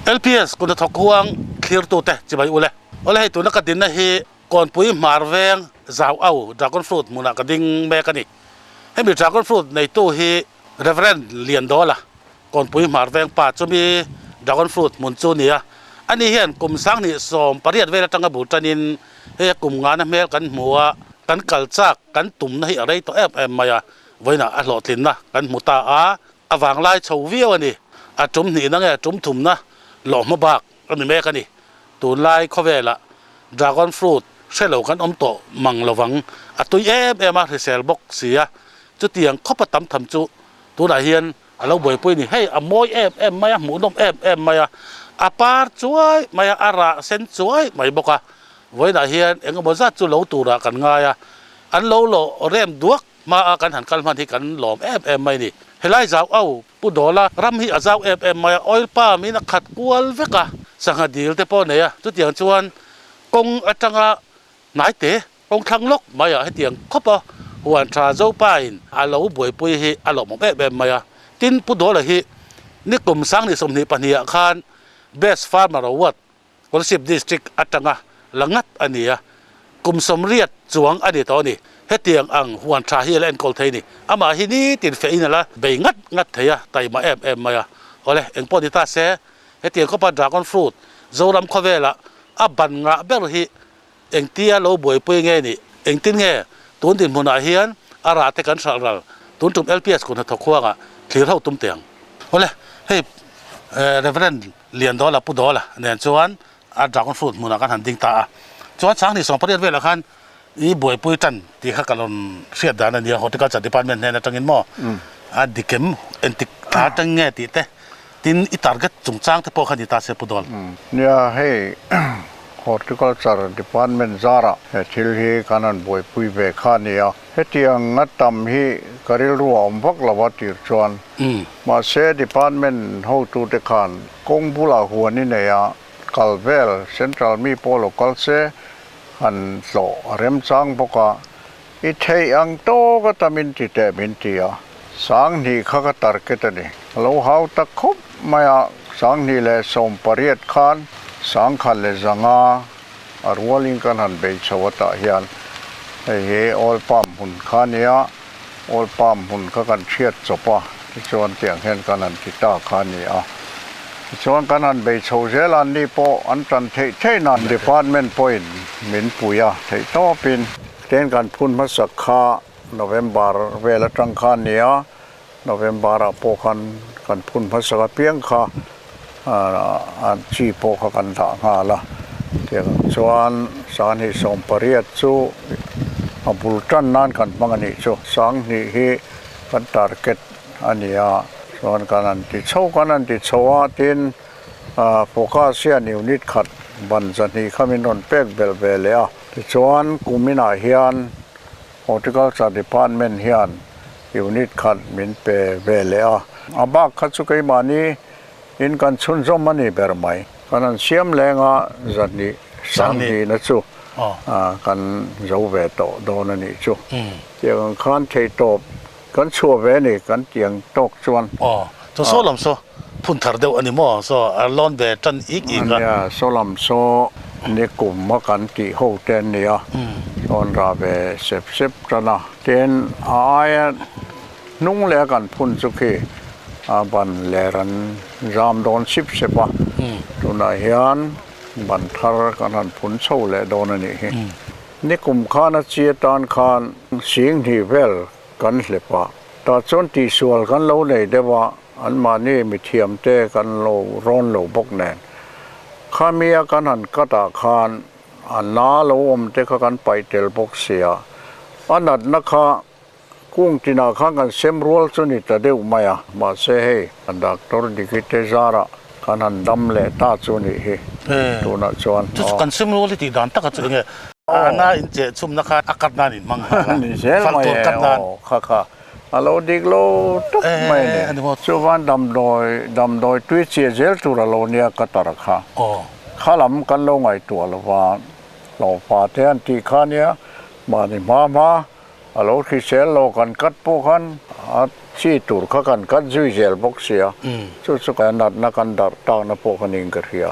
LPS kut hnathawk huang thlirtute chibai ule. Awle hei tuna ka dinna hi Kawnpui hmar veng zau au dragon fruit hmunah ka ding mek a ni. Hemi dragon fruit neitu hi Reverend Liandawla Kawnpui hmar veng pa chumi dragon fruit hmun chu a ni a. Ani hian kum sanghnih 18 vel atanga bul tanin hei a kum ngana hmel kan hmu a, kan kal chak kan tumna hi a rei tawh em em mai a, vawiinah a hlawhtlinna kan hmu ta a, a vanglai chho viau a ni. A tum hnihna nge tum thumna lawhma bak a ni mek a ni. Tunlai khawvelah dragon fruit hre lo kan awm tawh mang lovang, a tui em em a, hrisel bawk si a, chutiang khawpa tam tham chu tunah hian a lo buaipui a ni. Hei a mawi em em mai a, hmuhnawm em em mai a, a par chuai mai a, a rah sen chuai mai bawk a, vawiinah hian eng emaw zat chu lo turah kan ngai a, an lo lawh rem duak hma a kan han kal hman hi kan lawm em em mai a ni. Helai zau au Pu Dawla ram hi a zau em em mai a, oil palm in a khat kual vek a, sangha dil te pawh a nei a, chutiang chuan kawng atanga hnai te, kawng thlang lawk mai ah hetiang khawp a huan tha Zopa in a lo buaipui hi a lawmawm em em mai a. Tin, Pu Dawla hi nikum 2022 ah khan Best Farmer Award Kolasib District atanga la ngat a ni a, kum 80 chuang a ni tawh a ni. Hetiang ang huan tha hi a la enkawl thei a ni. Amah hi nitin feh in a la bei ngat ngat thei a, taima em em mai a. Awle, engpawh ni ta se, hetiang khawpa dragon fruit Zoram khawvela a ban ngah ber hi engtia lo buaipui nge nih? Engtin nge tun dinhmunah hian a rah te kan hralh ral? Tun tum LPS kut hnathawk huangah thlir ho tum teh ang. Awle, hei Reverend Liandawla Pu Dawla nen chuan a dragon fruit hmunah kan han ding ta a. Chuan 2018 velah khan i buaipui tan tih kha ka rawn hriat dan a nia, Horticulture Department hnen atangin maw a dikem entik thla atang nge tih te, tin i target chungchang te pawh kha ni ta se Pu Dawl. Nia, hei Horticulture Department zarah he thil hi kan han buaipui ve kha a ni a. Hetiang a tam hi ka rilru a awm vak lo a tir chuan. Mahse Department hotute khan kawng bulah huan i nei a, kal vel Central mi pawh lo kal se han tlawh a remchang bawk a, i theih ang tawk a tamin ti teh min ti a. 2000 kha ka target a ni. A lo hau ta khawp mai a, 2018 khan 1100 a rualin kan han bei chho a tah hian hei hi oil palm hmun kha a nia, oil palm hmun kha kan hriat chawp a, tichuan tiang hian kan han ti ta kha a ni a. Tichuan kan han bei chho zel a, anni pawh an tan theih theih nan department pawhin min pui a theih tawpin. Ten kan phun hmasak kha November vel atang kha a ni a, November ah pawh khan kan phun hmasak apiang kha a chi pawh kha kan dah nghal a, tiang chuan 2018 chu a bul tan nan kan hmang a nih chu, 2000 hi kan target a ni a, chuan kan han ti chho kan han ti chho a, tin focus hian unit khat ban 200 kha min rawn pek belh ve leh a, tichuan kum inah hian Horticulture Department hian unit khat min pe ve leh a, a bak kha chu keimahni in kan chhunzawm a ni ber mai. Kan han siam leng a, 200 sanghnih na chu kan zo ve tawh dawn a nih chu. Tiang ang khan theihtawp kan chhuah ve a ni, kan tiang tawk chuan. Aw, chu saw lam saw phun thar deuh a ni maw? Saw a lawn ve tan ik ik a. Nia, saw lam saw ni kum a kan tih ho te an ni a, sawn rah ve sep sep tan a. Tin, a aia hnung leh a kan phun chu khi a ban ler an zam dawn sip sep a, tunah hian ban thar kan han phun chho leh dawn a nih hi. Ni kum khan a chi atan khan 2000 vel kan hlep a, tah chuan tihsual kan lo nei deuh a, anmahni mithiam te kan lo rawn lo bawk nen. Khami a kan han cut ah khan a na lo awm te kha kan paih tel bawk sia, a natna kha kung tinah khan kan sem rual chu ni ta deuh mai a, mahse hei doctor Dikite zarah kan han dam leh ta chu nih hi tunah chuan. Chu chu kan sem rual hi tih dan taka chu enge? A na in cheh chhumna kha a cut nan in hmang nghal a, Ni zel fal mai tur e, cut nan. aw kha kha a lo dik lo tawp mai a ni. Chuvan damdawi damdawi tui chiah zel tur a lo nia ka tar kha. Kha lam kan lo ngaihtuah lo va, hlauhpa te an tih kha nia mahni hma hma. A lo hrisel lo kan cut pawh khan a chi tur kha kan cut zui zel bawk sia. Chu chu natna kan darh takna pawh kha niin ka hria.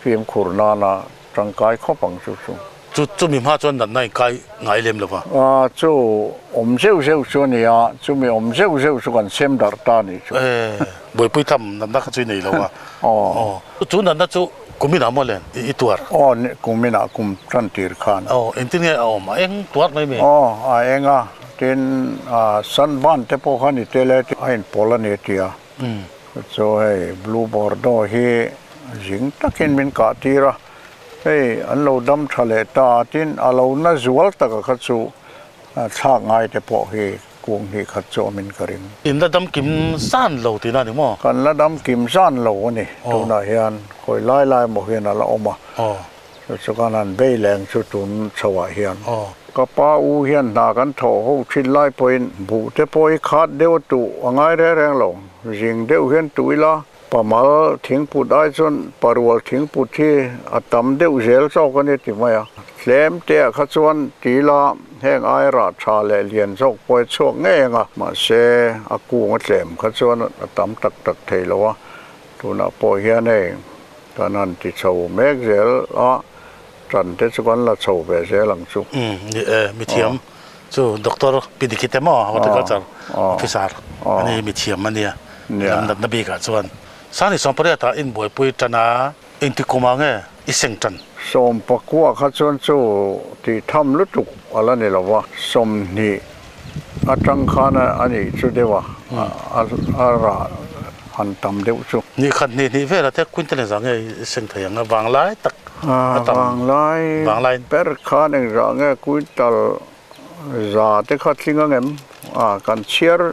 Fimkhur nana tangkai khawp ang chu chu. Chu chumi hma chuan natna inkai ngai lem lo va. A, chu awm zeuh zeuh chu a ni a, chumi awm zeuh zeuh chu kan sem darh ta a nih chu. E, buaipui tham natna kha chu i nei lo a. Aw. Chu natna chu kuminah maw len i tuar? Aw, kuminah kum tan tir khan. Aw, engtin nge a awm? A eng tuar mai mi? Aw, a eng a, tin sunburn te pawh kha ni tel e, a inpawlh a ni a ti a. Chu hei Blue Bordeaux hi zing takin min kah tir a, hei an lo dam tha leh ta a, tin a lo na zual taka kha chu thlak ngai te pawh hi kung hnih khat chu awmin ka ring. In la dam kim zan lo tihna a ni maw? Kan la dam kim zan lo a ni, tunah hian khawi lai lai maw hian a la awm a. Chu chu kan han bei leng chu tun chhoah hian. Ka pa u hian hna kan thawh ho thin lai pawhin buh te pawh hi khat deuh a tuh a ngai reng reng lo. Zing deuh hian tuh ila pamal thingput ai chuan parual thingput hi a tam deuh zel zawk a ni ti mai a. Tlem te ah kha chuan ti ila heng ai rah tha leh lian zawk pawh hi chhuak ngei ang a. Mahse a kung a tlem kha chuan a tam tak tak thei lo a. Tunah pawh hian hei Kan han ti chho mek zel a, tan te chu kan la chho ve zel ang chu. Umm ni e, mithiam chu Doctor Pi Diki te maw Horticulture Officer a ni, mithiam a nia lam natna bikah chuan. Sani Sawmpariat ah in buaipui tan a, engti kumah nge i seng tan? Sawmpakua kha chuan chu tih tham lutuk a la ni lo va, 20 atang khan a nih chu deuh a, a rah han tam deuh chu. Ni khat hnih hnih velah te quintal engzah nge i seng thei ang a, vanglai tak a tam. Vanglai ber khan engzah nge quintal za te kha tling ang em? A, kan chhiar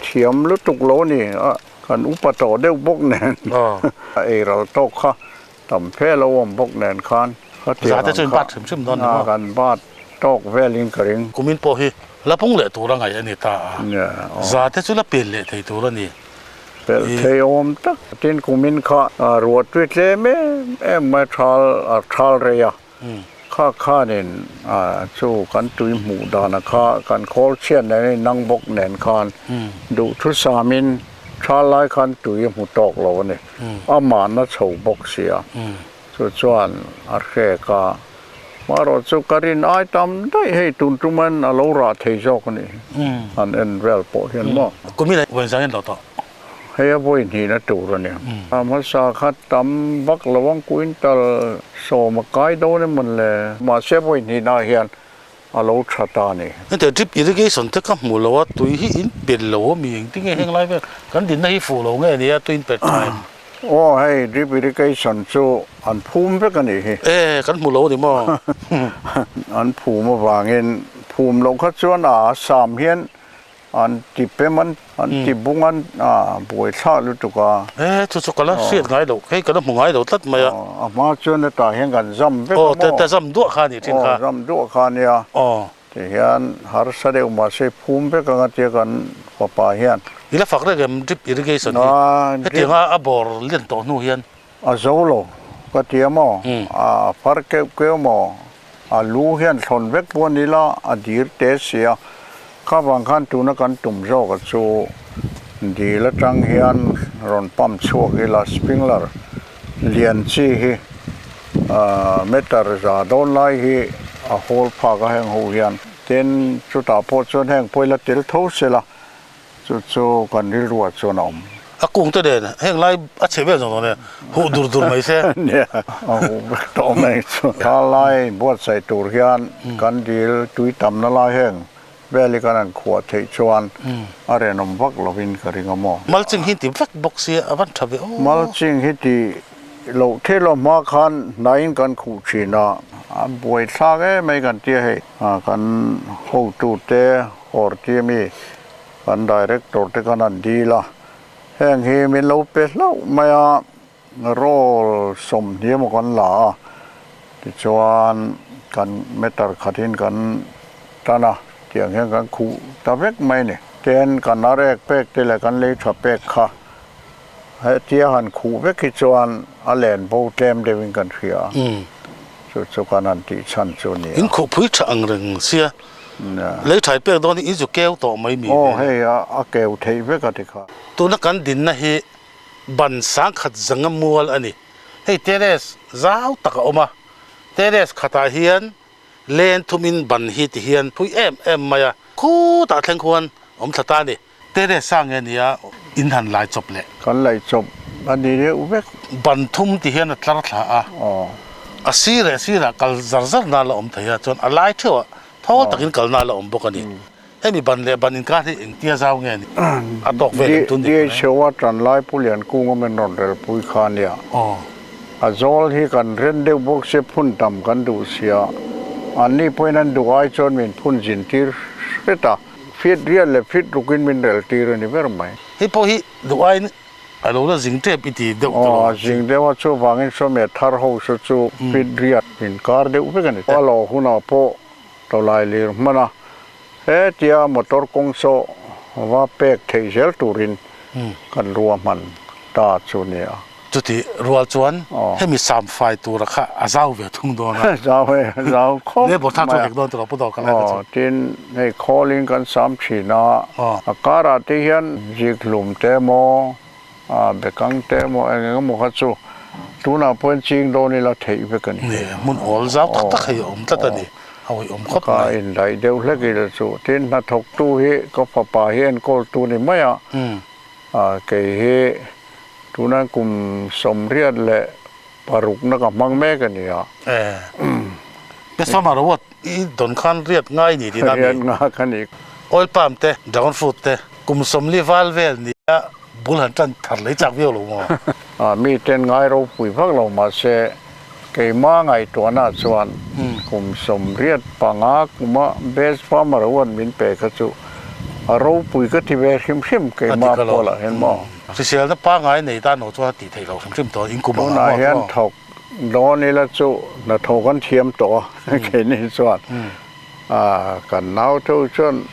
thiam lutuk lo a ni, kan upa tawh deuh bawk nen a eiral tawk kha Tam fe lo awm bawk nen khan khatiang ang kha a kan bat tawk velin ka ring. Kumin pawh hi la pung leh tur a ngaih a ni ta a, za te chu la pel leh thei tur a ni. Pel thei awm tak tin kumin kha ruah tui tlem em em mai thal a thal rei a, kha khanin chu kan tui hmuh dana kha kan khawl chhiat nen a inang bawk nen khan duhthusamin Tha lai khan tui a hmu tawk lo a ni. A mahna chho bawk sia. Chu chuan a hrek a, Marawh chu ka rin ai tam daih hei tun tuman a lo rah thei zawk a nih hi. Han en vel pawh hian maw. Kumin a vawi zangin lo tawh. Hei a vawi hnihna tur a ni. A hmasa kha tam vak lo ang quintal 10 a kai dawn emaw le. Mahse vawi hnihnaah hian a lo tha ta a ni. Hetiang drip irrigation te ka hmu lo a, tui hi in pe lo a mi engtin nge heng lai vel kan dinna hi fuh lo nge nia tui in pe tha em? Aw hei drip irrigation chu an phum vek a nih hi. E kan hmu lo a ni maw? An phum avangin phum loh kha chuan a sam hian An ti pem an an ti bung an a buai thlah lutuk a. E chu chu ka la hriat ngai lo hei ka la hmu ngai lo tlat mai a. A hma chuan hetah hian kan zam vek a maw. Aw te te zam duah kha a nih thin kha. Aw zam duah kha a nia. Aw. Ti hian harsa deuh mahse phum vek ang a tia kan fapa hian. I la fak reng em drip irrigation hi hetiang a a bawr lian tawh hnu hian. A zo lo ka ti a maw a far keuh keuh maw A lu hian thlawn vek pawh a ni la, a dir te si a. Kha vang khan tuna kan tum zawk a chu dil atang hian rawn pump chhuak ila sprinkler lian chi hi meter za dawn lai hi a hawl phak a heng ho hian. Tin, chutah pawh chuan heng pawh ila tel tho sela Chu chu kan rilruah chuan a awm. A kung te nen heng lai a chhe vel zawng zawng nen huh dur dur mai se. Nia, a huh vek tawh mai chu. Thla lai buatsaih tur hian kan dil tui tamna lai heng vel hi kan han khuah theih chuan a renawm vak lovin ka ring a maw. Mulching hi ti vek bawk sia a van tha ve aw. Mulching hi ti loh theih lo hma khan hnaiin kan khuh thin a, a buaithlak em mai kan tia hei. Kan hotute Awr tia mi kan director te khan an dil a, heng hi min lo pe hlauh mai a, roll 20 emaw kan la a, tichuan kan meter khatin kan tan a, tiang hian kan khuh ta vek mai a ni. Tin, kan arek pek te leh kan lei tha pek kha hetia han khuh vek hi chuan a len bo tlem deuhin kan hria a, chu chu kan han tih chhan chu a ni a. In khuhpui tha ang reng sia. Lei thai pek dawn hi in zu keu tawh mai mi ve. Aw hei a keu theih vek a ti kha. Tuna kan dinna hi ban sangkhat zanga mual a ni. Hei terrace zau tak a awm a, terrace khatah hian len thumin ban hi ti hian phui em em mai a, khutah thleng khuan awm thla ta a ni. Terrace a nge nia in han lai chawp leh? Kan laih chawp a ni deuh vek. Ban thum ti hian a tlar thla a, a sir leh sirah kal zar zar na la awm thei a, chuan a lai theuhah thawl takin kalna la awm bawk a ni. Hemi ban leh ban inkar hi engtia zau nge ni? A tawk vel em tun ni? DHO a tan lai Pu Liankunga min rawn relpui kha a nia. A zawl hi kan ren deuh bawk se phun tam kan duh sia. Anni pawhin an duh ai chuan min phun zin tir hret a. Feet riat leh feet rukin min rel tir a ni ber mai. Hei pawh hi duh aiin a lo la zing tep i ti deuh ta lo. Aw, a zing deuh a, chuvangin sawmia thar ho saw chu feet riat inkar deuh vek a ni. A lo hunah pawh tawlai lir hman a, hetia motor kawng saw va pek theih zel turin kan ruahman ta chu nia. Chuti rual chuan hemi sam fai tura kha a zau ve thung dawn a. Zau e, a zau khawp mai a. Labour tha chu hek dawn tawh lo pu dawr ka lai kha chu. Tin, hei khawlin kan sam thin a, a karah te hian zikhlum te emaw, bekang te emaw eng eng emaw kha chu tunah pawhin ching dawn ila theih vek a ni. Ni, hmun awl zau tak tak hei a awm tlat a ni, a awih awm khawp mai. Ka indaih deuh hlek ila chu. Tin, hnathawktu hi ka fapa hi enkawltu ni mai a, kei hi Tuna kum 86 na ka hmang mek a ni a. Pesama rawt i dawn khan riat ngai ni tih a mi? Riat nga ka ni. Oil palm te, dragon fruit te kum 40 val vel ni a bul han tan thar lei chak viau lo maw? A mi ten ngai ropui vak lo mahse keima ngaihtuahna chuan kum 85 kuma best farmer award min pe kha chu a ropui ka ti ve hrim hrim keima pawlah hian maw? Hriselna pangngai nei tan ho chuan a tih theih loh hrim hrim tawh in kum ang Tunah hian thawk dawn ila chu hnathawh kan thiam tawh a keini chuan kan nau tho chuan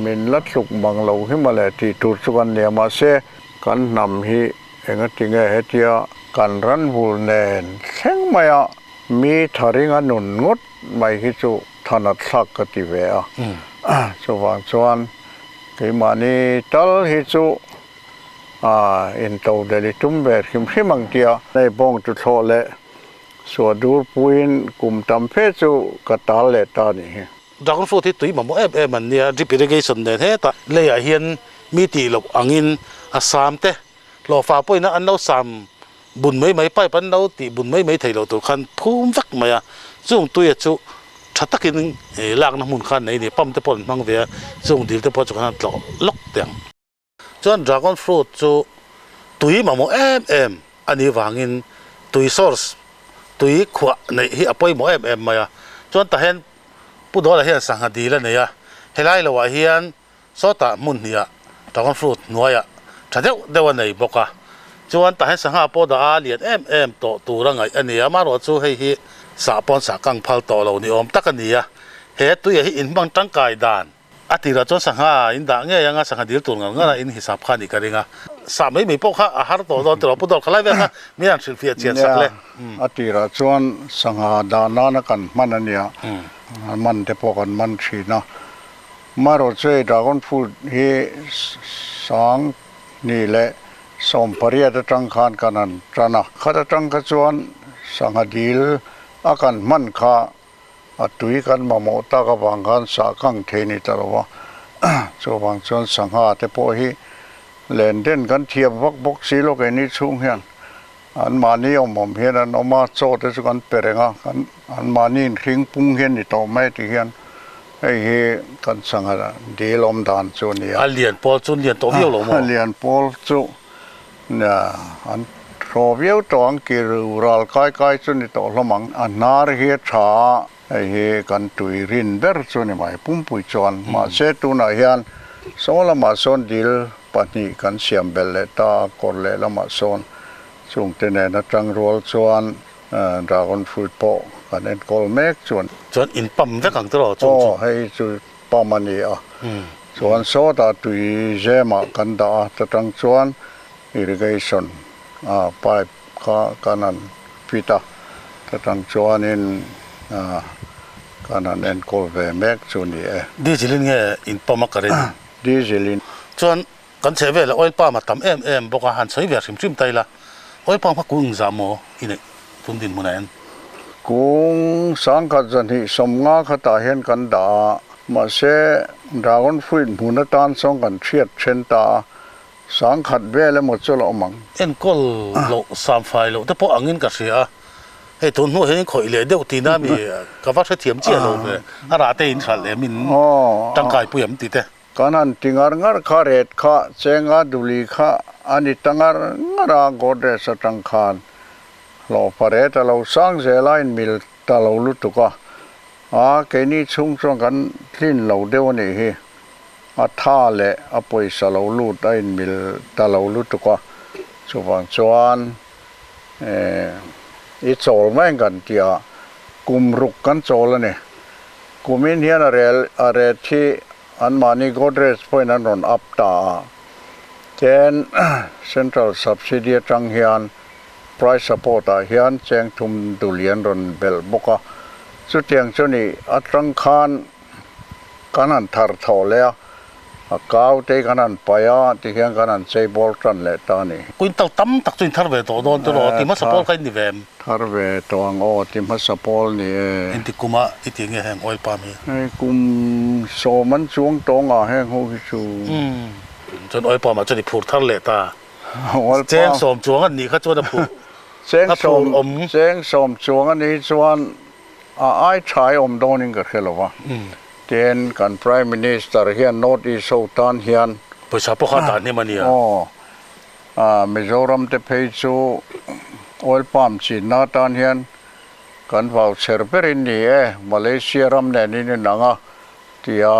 min la tluk mang lo hi mawle tih tur chu kan nia mahse kan hnam hi engatinge hetia kan ranvul nen thleng maia mi tharinga nun ngawt mai hi chu thanat thlak ka ti ve a chuvang chuan keimahni tal hi chu A into delh i tum ve hrim hrim ang tia. Hei bawng chu thlawh leh suah dur puiin kum tam fe chu ka tal leh ta nih hi. Dragon fruit hi tui mamawh em em an nia, drip irrigation nen hetah leiah hian mi tih loh angin a sam te hlawhfa pawhin an lo sam bun mai mai pipe an lo tih bun mai mai thei lo tur khan phum vek mai a, chung tuia chu tha takin lakna hmun khan nei a ni, pump te pawh an hmang ve a, chung dil te pawh chu khan an tlawh lawk teh ang. Chuan dragon fruit chu tui mamawh em em a nih vangin tui source, tui khuah neih hi a pawimawh em em mai a. Chuan tah hian Pu Dawla hian sangha dil a nei a, helai loah hian sawtah hmun hniah dragon fruit hnuaiah tha deuh deuh a nei bawk a. Chuan tah hian sangha pawh dah a lian em em tawh tur a ngaih a ni a, amaherawh chu hei hi sah pawn sah kang phal tawh lo ni awm tak a ni a. He tuiah hi inhmang tangkai dan A tirah chuan sangha in dah ngei anga sangha dil tur ngar ngar a in hisap kha a nih ka ring a. Sah mai mai pawh kha a har tawh dawn tiraw Pu Dawr khalai vel kha mi an hrilhfiah chian sak le. A tirah chuan sangha dah nana kan hman a nia, a man te pawh kan man thin a. Amaherawh chu hei dragon fruit hi sang hnih leh 18 atang khan kan han tan a. Khat atang kha chuan sangha dil a kan hman kha A tui kan mamawh tak avang khan sah kang thei ni ta lo a, chuvang chuan sangha te pawh hi len den kan thiam vak bawk si lo keini chhung hian anmahni awm awm hian an awm a, chaw te chu kan pe reng a, kan anmahni inhring pung hian ni tawh mai ti hian hei hi kan sangha dil awm dan chu a ni a. A lian pawl chu lian tawh viau lo maw? A lian pawl chu An thaw viau tawh ang kir ral kai kai chu ni tawh hlawm ang. A hnar hi a tha a, hei hi kan tui rin ber chu ni mai pumpui chuan. Mahse tunah hian saw lamah sawn dil pahnih kan siam belh leh ta a, kawr leh lamah sawn chungte nen atang rual chuan dragon fruit pawh kan enkawl mek chuan. Chuan in pump vek ang tiraw chung chu? Aw hei chu pump a ni a. Chuan sawtah tui zemah kan dah a, chutang chuan irrigation pipe kha kan han fit a, chutang chuanin Kan han enkawl ve mek chu ni e. Diesel in nge in pump a ka rin? Diesel in. Chuan kan chheh velah oil palm a tam em em bawk a, han sawi ve hrim hrim ta ila, oil palm kha kung engzah maw i neih tun dinhmunah hian? Kung sangkhat zahnih sawmnga khatah hian kan dah a, mahse dragon fruit hmun atan sawn kan hriat then ta a, sangkhat vel emaw chu la awm ang. Enkawl loh samfai loh te pawh angin ka hria a, hei tun hnuah hian in khawih leh deuh tihna mi ka va hrethiam chiah lo ve, a rah te in hralh em in tangkaipui em tih te. Kan han ti ngar ngar kha ret kha chenga duli kha a ni ta ngar ngar a, Godrej atang khan hlawhfa ret a lo sang zel a, inmil ta lo lutuk a, a keini chhung chuan kan tlin lo deuh a nih hi, a tha leh a pawisa lo lut a inmil ta lo lutuk a, chuvang chuan i chawl mai ang kan ti a, kum ruk kan chawl a ni. Kumin hian a rel a ret hi anmahni Godrej pawhin an rawn up ta a, ten Central Subsidy atang hian Price Support ah hian cheng thum duli an rawn belh bawk a, chutiang chu ni atang khan kan han thar tho leh a. A kau te kan han paih a, tihian kan han chei bawr tan leh ta a ni. Quintal tam tak chu in thar ve tawh dawn te rawh, ti hmasa pawl kha in ni ve em? Thar ve tawh ang aw, ti hmasa pawl ni e. Engti kuma i ti nge heng oil palm hi? Hei kum sawm an chuang tawng a heng ho hi chu. Umm, chuan oil palm ah chuan i phur thar leh ta. Cheng sawm chuang an nih kha chuan a phur, a phur awm. Cheng sawm chuang a nih chuan a ai tha i awm dawnin ka hre lo va. Tin, kan Prime Minister hian North East ho tan hian. Pawisa pawh kha a dan hnem a nia. Aw, Mizoram te phei chu oil palm chinna atan hian kan vau chher berin ni e, Malaysia ram nen in inang a tia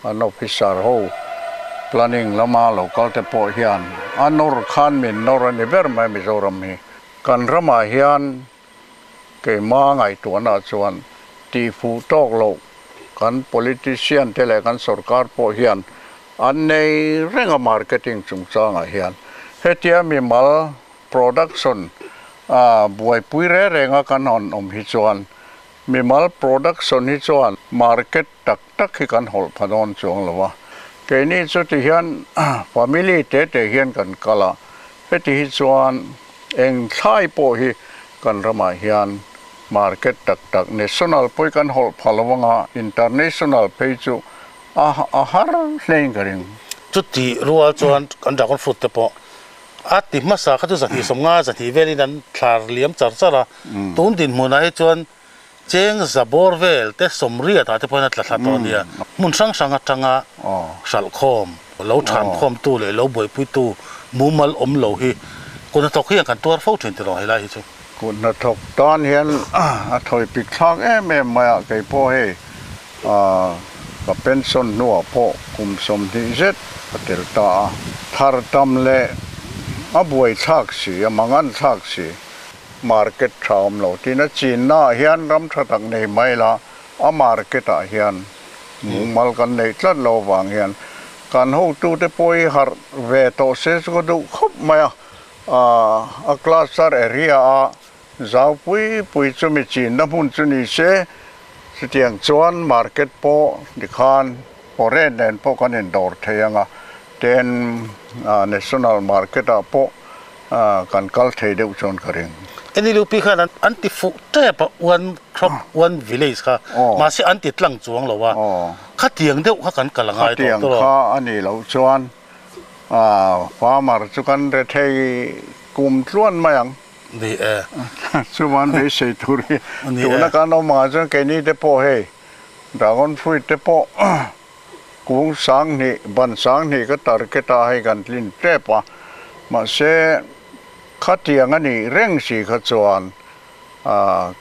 an officer ho planning lama lo kal te pawh hian a nawr khan min nawr a ni ber mai Mizoram hi. Kan ramah hian Keimah ngaihtuahna chuan tihfuh tawk loh kan politician te leh kan sorkar pawh hian an nei reng a marketing chungchangah hian. Hetia mimal production buaipui reng renga kan hawn awm hi chuan mimal production hi chuan market tak tak hi kan hawlh pha dawn chuang lo a. Keini chu ti hian family te te hian kan kal a, heti hi chuan eng thlai pawh hi kan ramah hian market tak tak national pawh hi kan hawlh pha lo anga international phei chu a a har hlein ka ring. Chuti rual chuan kan dragon fruit te pawh a ti hmasa kha chu zahnih sawmnga zahnih velin an thlar liam char char a, tun dinhmunah hi chuan Cheng za bawr vel te sawmriat ah te pawhin a tla thla tawh a nia. Hmun hrang hrang atanga hralh khawm, lo tham khawmtu leh lo buaipuitu mumal awm lo hi kut hnathawk hian kan tuar fo thin tiraw helai hi chu. Kut hnathawk tan hian a thawi pik thlak em em mai a, kei pawh hei ka pension hnuah pawh kum 20 zet ka tel ta a, thar tam leh a buaithlak si, a mangan thlak si. Market tha awm lo tiin a chinna ah hian ram tha tak nei mai la, a market ah hian mumal kan neih tlat lo vang hian kan hotute pawh hi harh ve tawh se chu ka duh khawp mai a, a cluster area a zau pui pui chu mi chinna hmun chu ni se, chutiang chuan market pawh tikhan foreign nen pawh kan indawr thei ang a, tin national market ah pawh Kan kal thei deuh chuan ka ring. NLUP khan an ti fuh tep a, one crop one village kha, mahse an ti tlang chuang lo a, khatiang deuh kha kan kal a ngai tawh tawh. Khatiang kha a nih loh chuan farmer chu kan re thei kum tluan mai ang. Ni e. Chuan beisei tur hi tuna kan awm angah chuan keini te pawh hei dragon fruit te pawh Kung sanghnih, ban sanghnih ka target a hei kan tlin tep a, mahse khatiang a nih reng si kha chuan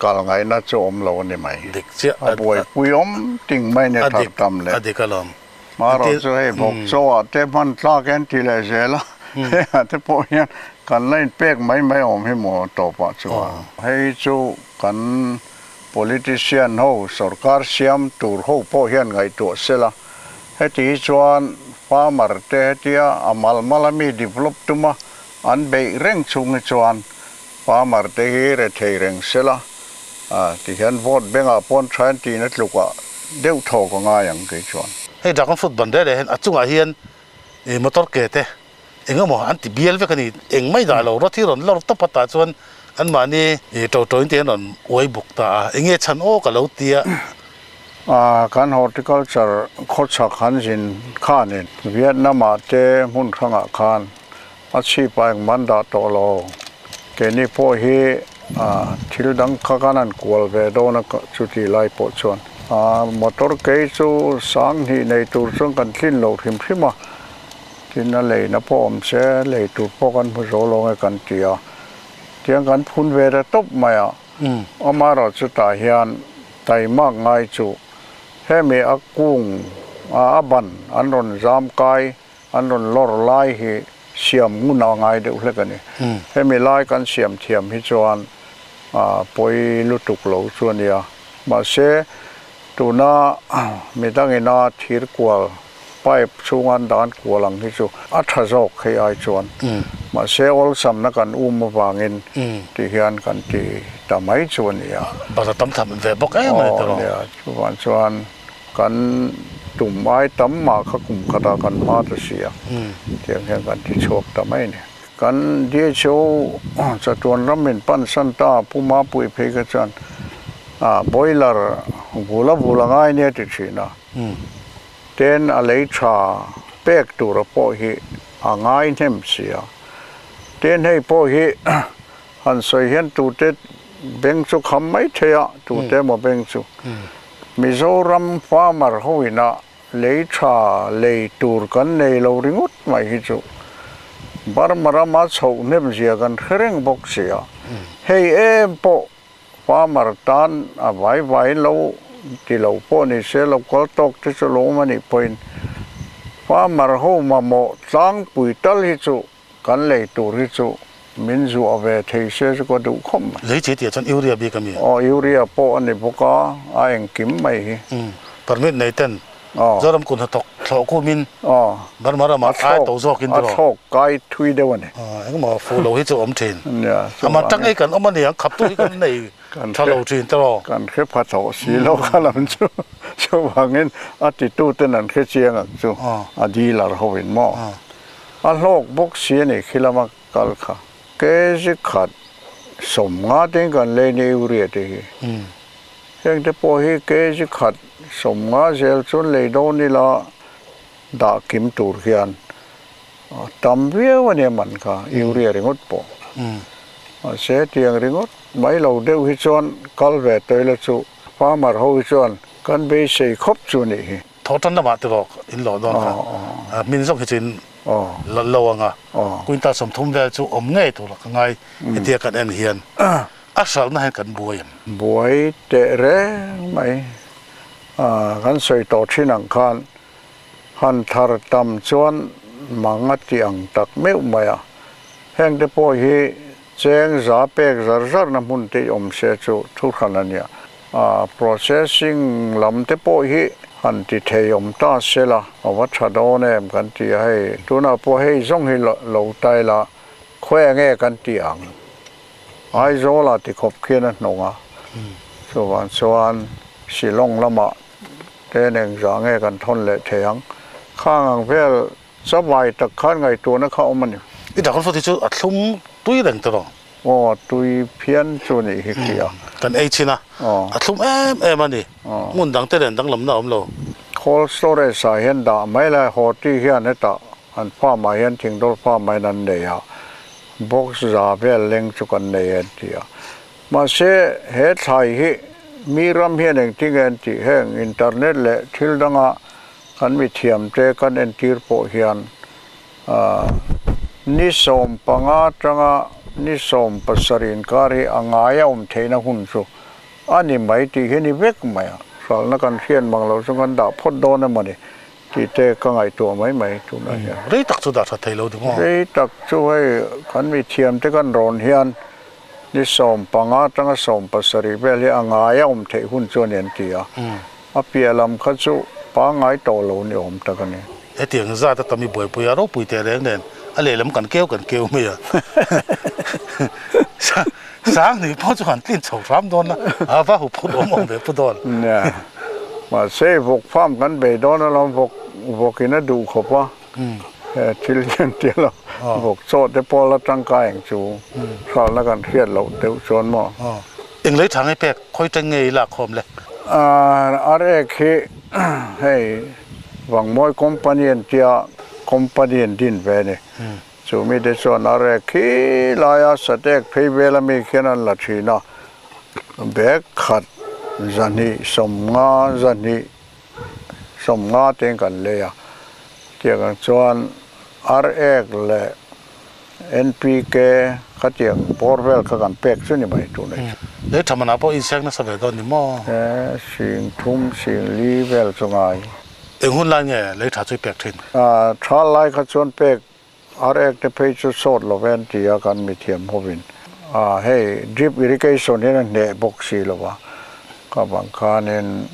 kal ngaihna chu awm lo a ni mai. Dik chiah. A buaipui awm ting mai ni thar tam leh. A dik alawm. Hmarawh chu hei vawk chaw ah te hman tlak hian ti leh zel a, hengah te pawh hian kan la inpek mai mai awm hi maw tawpah chuan. Hei chu kan Politician ho, sorkar siam tur ho pawh hian ngaihtuah sela, heti hi chuan farmer te hetia a mal mal a mi develop tuma an beih reng chhung hi chuan farmer te hi rethei reng sela, Ti hian vote bengah pawn tha an tihna tlukah deuh thaw ka ngai ang kei chuan. Hei dragon fruit ban reh reh hian a chungah hian motor ke te eng emaw an ti bial vek a ni. Eng mai dah lo rawt hi rawn lawr tawp a tah chuan anmahni to to in te hian rawn uai buk ta a. Eng nge chhan aw ka lo ti a. Kan horticulture khawchhak han zin khanin Vietnam ah te hmun hrangah khan A chhip ah engmah an dah tawh lo. Keini pawh hi thil dang kha kan han kual ve dawn a chuti lai pawh chuan motor kei chu sang hnih nei tur chuan kan tlin lo hrim hrim a, tin a leina pawh awm se lei tur pawh kan hmu zo lo nge kan ti a, tiang kan phun ve ta tawp mai a, amaherawh chutah hian taimak ngai chu hemi a kung a ban an rawn zam kai. An rawn lawr lai hi siam ngun a ngai deuh hlek a ni. Hemi lai kan siam thiam hi chuan pawi lutuk lo chu a nia. Mahse, tuna midangina thir kual pipe chhunga an dan kual ang hi chu a tha zawk hei ai chuan. Mahse, awlsamna kan um avangin ti hian kan ti ta mai chu a nia. Bazar tam tham ve bawk em a ni tawh. Aw nia, chuvang chuan. Kan tum ai tam mah kha kum khatah kan hma ta si a, tiang hian kan ti chhuak ta mai a ni. Kan DHO chatuan ram min pan san ta Pu Mapui phei kha chuan boiler vula vula ngai nia ti thin a, ten a lei tha pek tura pawh hi a ngai hnem si a, ten hei pawh hi han sawi hian tute beng chu kham mai thei a, tute emaw beng chu. Mizoram farmer ho ina lei tha lei tur kan nei lo ringawt mai hi chu Burma rama chhoh hnem zia kan hre reng bawk si a, hei em pawh farmer tan a vai vai lo ti lo pawh ni se lo kal tawk te chu lo awm a nih pawhin farmer ho mamawh tlangpui tal hi chu Kan lei tur hi chu min zuah ve thei se chu ka duh khawp mai. Lei che tih ah chuan urea bik a mi? Aw, urea pawh a ni bawk a, a engkim mai hi. Umm, permit nei ten Zoram kun hnathawk thlawh kumin Burma ramah ai to zawkin tiraw? A thlawk kai thui deuh a ni. Engmaw fuh lo hi chu awm thin. Amah tang ei kan awm a niang, khaptu hi kan nei tha lo thin tiraw? Kan hre pha tawh si lo kha lam chu. Chuvangin a tituten an hre chiang ang chu, a dealer hoin maw? A hlawk bawk si a ni khi lama kal kha. Kg khat 50 te kan lei ni uria te hi. Heng te pawh hi kg khat 50 zel chuan lei dawn ila dah kim tur hian tam viau a nia man kha uria ringawt pawh. Mahse tiang ringawt mai lo deuh hi chuan kal ve tawih la chu farmer ho hi chuan kan beisei khawp chu a nih hi. Tho tan lamah te rawk in lawh dawn kha hmin zawk hi chu in lawh lo ang a, quintal 30 vel chu awm ngei tur ka ngai hetia kan en hian a hralhna hian kan buai em? Buai teh reng mai, kan sawi tawh thin ang khan han thar tam chuan mang a ti ang tak meuh mai a, heng te pawh hi cheng za pek zar zarna hmun te i awm se chu thu hran a nia. Processing lam te pawh hi han ti thei awm ta se la, a va tha dawn em kan ti a, hei tunah pawh hei zawng hi lo tai la, khawi nge kan ti ang? Aizawl ah ti khawp khian a hnawng a, chuvang chuan Shillong lamah te engzah nge kan thawn leh thei ang? Khang ang vel Chavai tak khan ngaihtuahna kha awm a ni. I dragon fruit hi chu a thlum tui reng tawh. Aw, tui phian chu a nih hi khi a. Kan ei chin a, a thlum em em a ni. Hmun dang te nen danglamna a awm lo. Cold storage ah hian dah mai lai Horti hian hetah an farm ah hian thingdawr farm ah hian an nei a, box za vel leng chu kan nei e an ti a. Mahse he thlai hi mi ram hian engtinge an tih heng internet leh thil danga Kan mithiamte kan entir pawh hian ni 15 atanga ni 17 inkar hi a ngai a awm theihna hun chu a ni mai tih hi a ni vek mai a. Hralhna kan hriat mang loh chu kan dah phawt dawn emaw ni tih te ka ngaihtuah mai mai tunah hian. Rei tak chu dah tha thei lo ding aw. Rei tak chu hei kan mithiamte kan rawn hian ni 15 atanga 17 vel hi a ngai a awm theih hun chu a ni an ti a. A piah lam kha chu pangngai tawh lo ni awm tak a ni. Hetiang zat a tam i buaipui a, ropui teh reng nen a lehlam kan keu kan keu mai a. Sanghnih pawh chu han tlin chho hram dawn a, a va huphurh awm awm ve pu dawn. Nia, mahse vawk farm kan bei dawn alawm, vawk vawk in a duh khawp a, he thil hian tia lo vawk chaw te pawh la tangkai ang chu hralhna kan hriat loh deuh chuan maw. Eng lei tha ngei pek khawi teng ngei lak khawm le? Ar ek hi hei Vangmawi company an tia company an din ve a ni. Chu mite chuan a rek khi laia satek phei vel ami khian an la thin a, bag khat zahnih 50 zahnih 50 te kan lei a, tiang ang chuan ar ek leh NPK khatiang bawr vel kha kan pek chu ni mai tur nei chu. Lei tha manah pawh insek nasa ve dawn ni maw? E, sing thum sing li vel chu ngai. Eng hun lai nge lei tha chu i pek thin? Tha lai kha chuan pek ar ek te phei chu sawt lo ve an ti a kan mithiam hovin. Hei drip irrigation hian a hneh bawk si lo va, ka bang khanin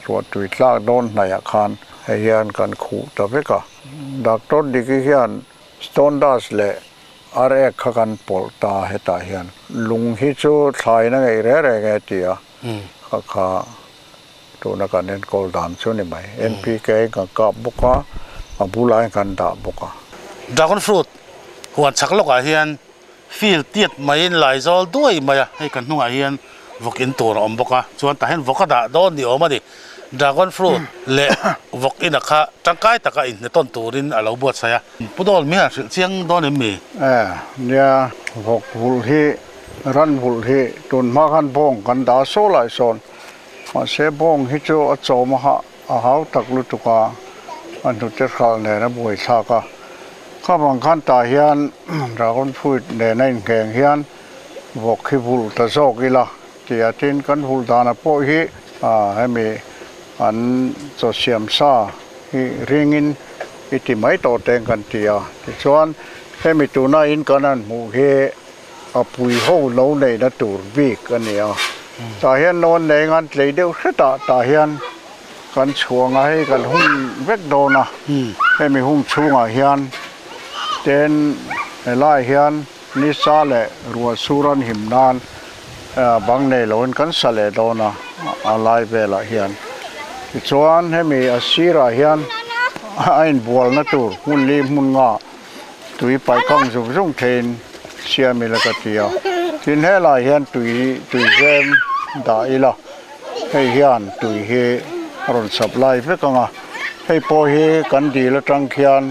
ruahtui tlak dawn hnaihah khan hei hian kan khuh ta vek a. Doctor Diki hian stone dust leh ar ek kha kan pawlh ta hetah hian lung hi chu thlain a ngeih reng reng e ti a, kha kha Tuna kan enkawl dan chu ni mai. NPK in kan kap bawk a, a bulah in kan dah bawk a. Dragon fruit huan chak lawkah hian field tiat maiin laizawl duai mai a, hei kan hnungah hian vawk in tur a awm bawk a, chuan tah hian vawk a dah dawn ni awm a ni. Dragon fruit leh vawk ina kha tangkai taka inhnetawn turin a lo buatsaih a. Pu Dawl mi han hrilh chiang dawn em mi? E, nia, vawk vulh hi, ran vulh hi tun hma khan bawng kan dah saw lai sawn Mahse bawng hi chu a chawm a hah a hau tak lutuk a, a hnute hralh nen a buai thlak a. Kha vang khan tah hian dragon fruit nen a ingheng hian vawk hi vulh ta zawk ila tih a tin kan vulh dana pawh hi hemi an chaw siam sa hi ringin i ti mai tawh teng kan ti a. Tichuan hemi tuna in kan han hmuh hi A pui ho lo neihna tur bik a ni a, tah hian no an nei ngan tlei deuh hretah tah hian kan chhuang a, hei kan hung vek dawn a, hemi hung chhungah hian ten helaiah hian nisa leh ruah sur an him nan bang nei loin kan sa leh dawn a, a lai velah hian. Tichuan hemi a sirah hian a inbualna tur hmun li hmun nga Tui pai kang zung zung theiin siam ila ka ti a, tin helai hian tui tui zem dah ila hei hian tui hi a rawn supply vek ang a, hei pawh hi kan dil atang khian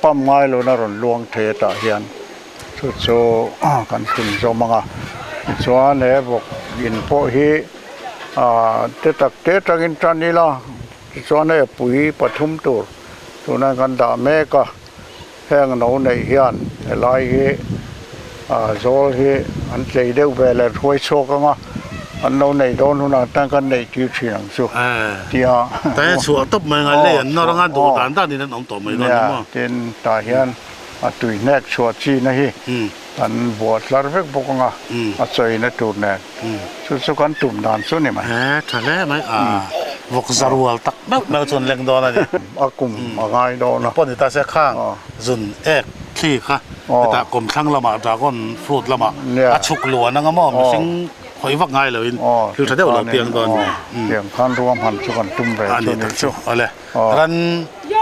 pump ngai lohna rawn luang thei atah hian chu chu kan thlun zawm ang a, tichuan he vawk in pawh hi ah te tak te atangin tan ila tichuan hei a pui pathum tur. Tuna kan dah mek a, heng no neih hian helai hi zawl hi an tlei deuh ve leh hruai chhuak ang a, an lo neih dawn hunah tan kan neih tir thin ang chu tia. Taia chhuah tawp mai ngai lei an nawr anga duh dan dan in an awm tawh mai dawn ni maw? Tin tah hian a tui hnek chhuah china hi an buah tlar vek bawk ang a, a chawina tur nen. Chu chu kan tum dan chu ni mai. He tha hle mai a, vawk za rual tak meuh meuh chuan leng dawn a ni. A kum a ngai dawn a. Pawh ni ta se khang zun ek thli kha hetah kawmthlang lamah dragon fruit lamah a chhuk luan anga maw mihring khawih vak ngai loin thil tha deuh lo piang dawn a ni. Tiang khan ruahman chu kan tum ve chu ni chu. Awle ran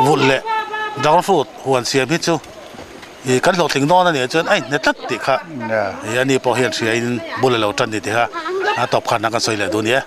vulh leh dragon fruit huan siam hi chu. Ih kan hlawhtling dawn a nih chuan a inhne tlat tih kha ih ani pawh hian hria in bul a lo tan ni tih kha a tawp khan a kan sawi leh duh a ni e.